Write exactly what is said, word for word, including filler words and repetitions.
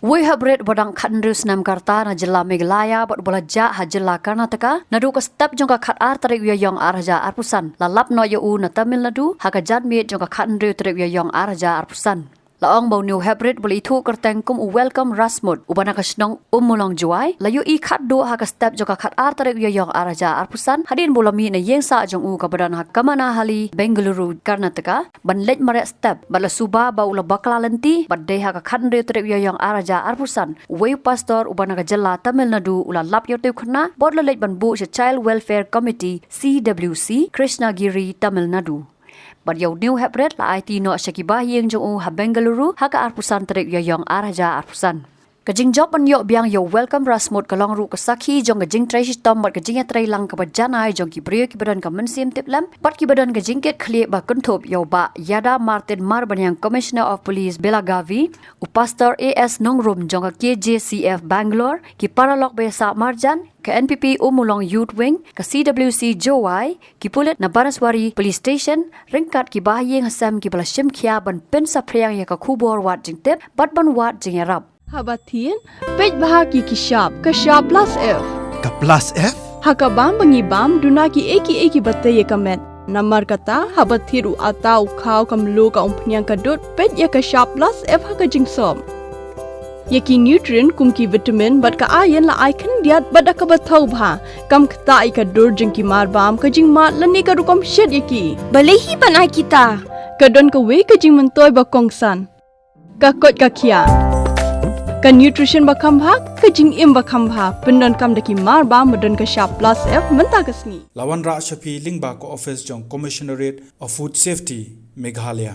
Uwei u heprit uba dang khathynriew snem ka rta na jylla Meghalaya bad uba la jah ha jylla Karnataka naduh ka step jong ka khatar tarik u Ïaïong ar hajar arphew san la lap noh ïa u na Tamil Nadu ha ka janmiet jong ka khathynriew tarik u Ïaïong ar hajar arphew san. La ong ba une u heprit uba la ithuh kyrteng kum u Welcome Rasmut uba na ka shnong Ummulong Jowai la ïohi khatduh ha ka step jong ka khatar tarik u Ïaïong ar hajar arphew san hadien ba u la mih na ïing sah jong u kaba don ha Kamanahalli, Bengaluru, Karnataka, ban leit mareh step bad la suba ba u la bakla lynti bad dei ha ka khathynriew tarik u Ïaïong ar hajar arphew san uwei u pastor uba na ka jylla Tamil Nadu u la lap ïa utei u khynnah bad u la leit ban buh sha Child Welfare Committee, C W C, Krishnagiri, Tamil Nadu. Bad ïa une u heprit la aiti noh sha ki bahaïing jong u ha Bengaluru ha ka arphew san tarik u Ïaïong ar hajar arphew san. Ka jingjop ban ïoh biang ïa u Welcome Rasmut ka long ruh ka sakhi jong ka jingtrei shitom bad ka jingïatreilang kaba janai jong ki briew kiba don ka mynsiem tiplem bad kiba don ka jingkitkhlieh ba kynthup ïa u Bah Yada Martin Marbaniang, Commissioner of Police, Belagavi, u Pastor A S Nongrum jong ka K J C F Bangalore, ki paralok ba ïasah marjan, ka N P P Ummulong Youth Wing, ka C W C Jowai, ki pulit na Baneswari Police Station, ryngkat ki bahaïing hasem kiba la shim khia ban pynsaphriang ïa ka khubor wad jingtip bad ban wad jingïarap. Haba thied, peit bha ïa ki shap, ka shap plus F. Ka plus F? Ha ka bam ba ngi bam, duna kiei kiei kiba tei ïa ka met. Namar kata, haba thied u atta, u khaw, ka mluh, ka umphniang, ka dud, peit ïa ka shap plus F ha ka jingsop. Ïa ki nutrient kum ki vitamin bad ka iron la ai khyndiat bad da kaba thaw bha. Kam ktah ïa ka dur jong ki marbam, ka jingmad lane ka rukom shet ïa ki. Balei hi ban ai kita? Ka don kawei ka jingmyntoi ba kongsan. Ka koit ka khiah. Ka nutrition ba kham bha, ka jingim ba kham bha. Pyndonkam da ki marbam ba don ka shap plus F mynta ka sngi. La wanrah sha phi lyngba ka office jong Commissionerate of Food Safety, Meghalaya.